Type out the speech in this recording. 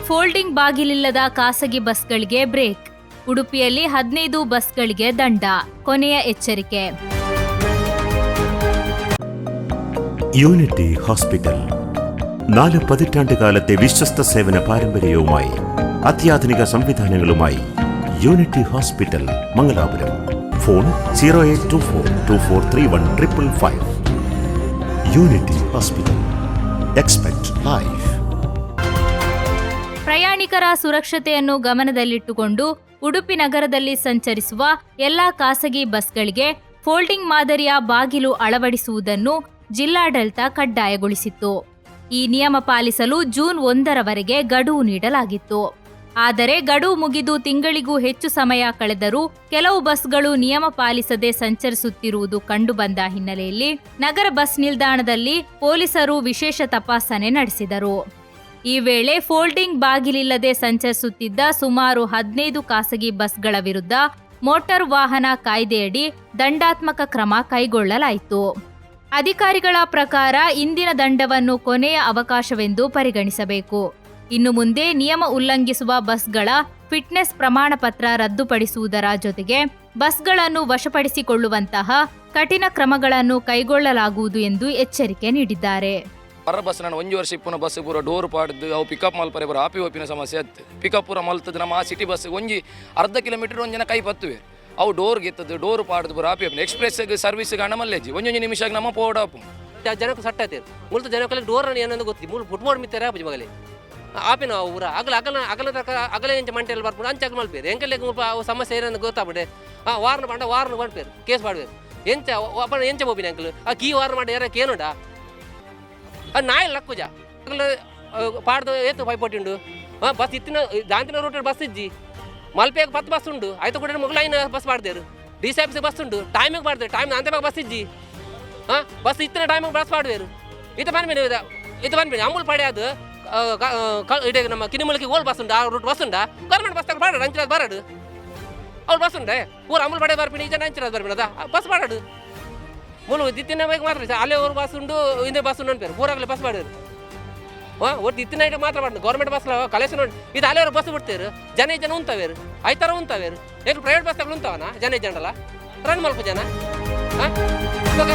Folding ಬಾಗಿಲಿಲ್ಲದ ಖಾಸಗಿ ಬಸ್ಗಳಿಗೆ break. ಉಡುಪಿಯಲ್ಲಿ 15 ಬಸ್ಗಳಿಗೆ ದಂಡ, ಕೊನೆಯ ಎಚ್ಚರಿಕೆ. യൂണിറ്റി ഹോസ്പിറ്റൽ, 4 പതിറ്റാണ്ട് കാലത്തെ വിശ്വസ്ത സേവന പാരമ്പര്യവുമായി, അത്യാധുനിക സംവിധാനങ്ങളുമായി unity hospital, Mangalapuram. Phone 08242431555. Unity Hospital, expect life. ಪ್ರಯಾಣಿಕರ ಸುರಕ್ಷತೆಯನ್ನು ಗಮನದಲ್ಲಿಟ್ಟುಕೊಂಡು ಉಡುಪಿ ನಗರದಲ್ಲಿ ಸಂಚರಿಸುವ ಎಲ್ಲಾ ಖಾಸಗಿ ಬಸ್ಗಳಿಗೆ ಫೋಲ್ಡಿಂಗ್ ಮಾದರಿಯ ಬಾಗಿಲು ಅಳವಡಿಸುವುದನ್ನು ಜಿಲ್ಲಾಡಳಿತ ಕಡ್ಡಾಯಗೊಳಿಸಿತ್ತು. ಈ ನಿಯಮ ಪಾಲಿಸಲು ಜೂನ್ 1ರವರೆಗೆ ಗಡುವು ನೀಡಲಾಗಿತ್ತು. ಆದರೆ ಗಡುವು ಮುಗಿದು ತಿಂಗಳಿಗೂ ಹೆಚ್ಚು ಸಮಯ ಕಳೆದರೂ ಕೆಲವು ಬಸ್ಗಳು ನಿಯಮ ಪಾಲಿಸದೆ ಸಂಚರಿಸುತ್ತಿರುವುದು ಕಂಡುಬಂದ ಹಿನ್ನೆಲೆಯಲ್ಲಿ ನಗರ ಬಸ್ ನಿಲ್ದಾಣದಲ್ಲಿ ಪೊಲೀಸರು ವಿಶೇಷ ತಪಾಸಣೆ ನಡೆಸಿದರು. ಈ ವೇಳೆ ಫೋಲ್ಡಿಂಗ್ ಬಾಗಿಲಿಲ್ಲದೆ ಸಂಚರಿಸುತ್ತಿದ್ದ ಸುಮಾರು 15 ಖಾಸಗಿ ಬಸ್ಗಳ ವಿರುದ್ಧ ಮೋಟಾರ್ ವಾಹನ ಕಾಯ್ದೆಯಡಿ ದಂಡಾತ್ಮಕ ಕ್ರಮ ಕೈಗೊಳ್ಳಲಾಯಿತು. ಅಧಿಕಾರಿಗಳ ಪ್ರಕಾರ ಇಂದಿನ ದಂಡವನ್ನು ಕೊನೆಯ ಅವಕಾಶವೆಂದು ಪರಿಗಣಿಸಬೇಕು. ಇನ್ನು ಮುಂದೆ ನಿಯಮ ಉಲ್ಲಂಘಿಸುವ ಬಸ್ಗಳ ಫಿಟ್ನೆಸ್ ಪ್ರಮಾಣಪತ್ರ ರದ್ದುಪಡಿಸುವುದರ ಜೊತೆಗೆ ಬಸ್ಗಳನ್ನು ವಶಪಡಿಸಿಕೊಳ್ಳುವಂತಹ ಕಠಿಣ ಕ್ರಮಗಳನ್ನು ಕೈಗೊಳ್ಳಲಾಗುವುದು ಎಂದು ಎಚ್ಚರಿಕೆ ನೀಡಿದ್ದಾರೆ. ಪರ ಬಸ್ ನಾನು ಒಂಜಿ ವರ್ಷ ಇಪ್ಪುನ ಬಸ್ ಪೂರ ಡೋರ್ ಪಾಡ್ದು, ಅವು ಪಿಕಪ್ ಮಲ್ಪರೆ ಪೂರ ಆಪಿ ಒಪ್ಪಿನ ಸಮಸ್ಯೆ ಅತ್ತು. ಪಿಕಪ್ ಪೂರ ಮಲ್ತದ್ದು. ನಮ್ಮ ಆ ಸಿಟಿ ಬಸ್ ಒಂಜಿ ಅರ್ಧ ಕಿಲೋಮೀಟರ್ ಒಂಜಿನ ಕೈ ಪತ್ತುವೆ. ಅವು ಡೋರ್ ಗೆತ್ತದು, ಡೋರ್ ಪಾಡ್ದು ಪೂರ ಆಪಿ ಒಪ್ಪಿನ. ಎಕ್ಸ್ಪ್ರೆಸ್ ಸರ್ವಿಸ್ ಗಣ ಮಲ್ಲೇಜಿ ಒಂಜೊಂಜಿ ನಿಮಿಷ ನಮ್ಮ ಪೋಡಾಪು. ಜನಕ್ಕೆ ಸಟ್ಟ ಆಯ್ತು. ಮುಲ್ತ ಜನಕ್ಕೆ ಡೋರ್ ಏನಂದು ಗೊತ್ತಿ. ಮೂಲು ಫುಟ್ಬೋರ್ಡ್ ಮಿತ್ತಾರೆ ಆಪುಜಿ ಮಗಲಿ ಆಪಿನ ಊರ ಅಗಲ ಅಗಲ ಅಗಲ ತನಕ ಅಗಲ ಎಂಚ ಮಂಟೆಲ್ಲ ಬರ್ಪುಂಡು ಅಂಚ ಅಗಲ ಮಲ್ಪೇರು. ಎಂಕಲೆಗ್ ಮುಲ್ಪ ಅವು ಸಮಸ್ಯೆ ಏನಂದು ಗೊತ್ತಾಗ್ಬಿಟ್ಟೆ. ಆ ವಾರ್ನ್ ಪಂಡ ವಾರ್ನ್ ಪನ್ಪೇರು, ಕೇಸ್ ಪಾಡ್ವೇರು. ಎಂಚ ಅಪ್ಪನ ಎಂಚ ಪೋಪಿನ ಅಂಕಲ್? ಆ ಕೀ ವಾರ್ನ್ ಮಾಡಿ ಯಾರ ಕೇನುಂಡ? ಆ ನಾಯಿ ಲಕ್ಕುಜ. ಅಗಲ ಪಾಡ್ದು ಏತು ಪೈಪೋಟಿ ಉಂಡು. ಹಾಂ, ಬಸ್ ಇತ್ತಿನ ದಾಂತಿನ ರೂಟ್ ಬಸ್ ಇಜ್ಜಿ. ಮಲ್ಪೆಗ್ 10 ಬಸ್ ಉಂಡು. ಆಯ್ತು ಕೂಡ ಮೊಗಲ ಐನ ಬಸ್ ಪಾಡ್ದೇರು. ಡಿ ಸಿ ಆಫೀಸಿಗೆ ಬಸ್ ಉಂಡು, ಟೈಮಿಗೆ ಪಾಡ್ದೇರು. ಟೈಮ್ ಅಂತ ಬಸ್ ಇಜ್ಜಿ. ಹಾಂ, ಬಸ್ ಇತ್ತಿನ ಟೈಮಿಗೆ ಬಸ್ ಪಾಡುವೇರು. ಇತ್ತ ಪನ್ಪಿನ, ಇತ್ತ ಪನ್ಪಿನ ಅಮೂಲ್ ಪಾಡೆ. ಅದು ಇಡೀ ನಮ್ಮ ಕಿನಿಮುಲ್ಕಿ ಓಲ್ ಬಸ್ ಉಂಟು? ಆ ರೂಟ್ ಬಸ್ ಉಂಟಾ? ಗೌರ್ಮೆಂಟ್ ಬಸ್ ತಗೊಂಡು ಪಾಡೋಡು. ಅಂಚಿನ ಬರಡು ಅವ್ಳು ಬಸ್ ಉಂಡೆ. ಪೂರ ಅಮೂಲ್ ಪಡೆ ಬರ್ಪಿನಿ, ಈ ಜನ ಅಂಚಿನ ಬರ್ಪಿನ ಅದ ಬಸ್ ಪಾಡೋಡು. ಮೂಲು ಇತ್ತಿನ ಬೈಕ್ ಮಾತ್ರ ಅಲ್ಲೇ ಅವ್ರು ಬಸ್ ಉಂಡು, ಹಿಂದೆ ಬಸ್ ಉಂಡು ಅನ್ಪೇರು. ಪೂರಾಗಲಿ ಬಸ್ ಪಾಡೋರು. ಹಾಂ, ಒಟ್ಟು ಇತ್ತಿನ ಐಟಮ್ ಮಾತ್ರ ಪಾಡು. ಗೌರ್ಮೆಂಟ್ ಬಸ್ ಕಲೆಕ್ಷನ್ ಉಂಟು. ಇದು ಅಲ್ಲೇ ಬಸ್ ಬಿಡ್ತೇರು. ಜನ ಜನ ಉಂತವೇರು, ಐತರ ಉಂತವೇರು. ಯಾಕೆ ಪ್ರೈವೇಟ್ ಬಸ್ ತಗೊಂಡು ಉಂತವನ? ಜನ ಜನರಲ್ಲ ರನ್ ಮಲ್ಪ ಜನ. ಹಾಂ, ಇವಾಗ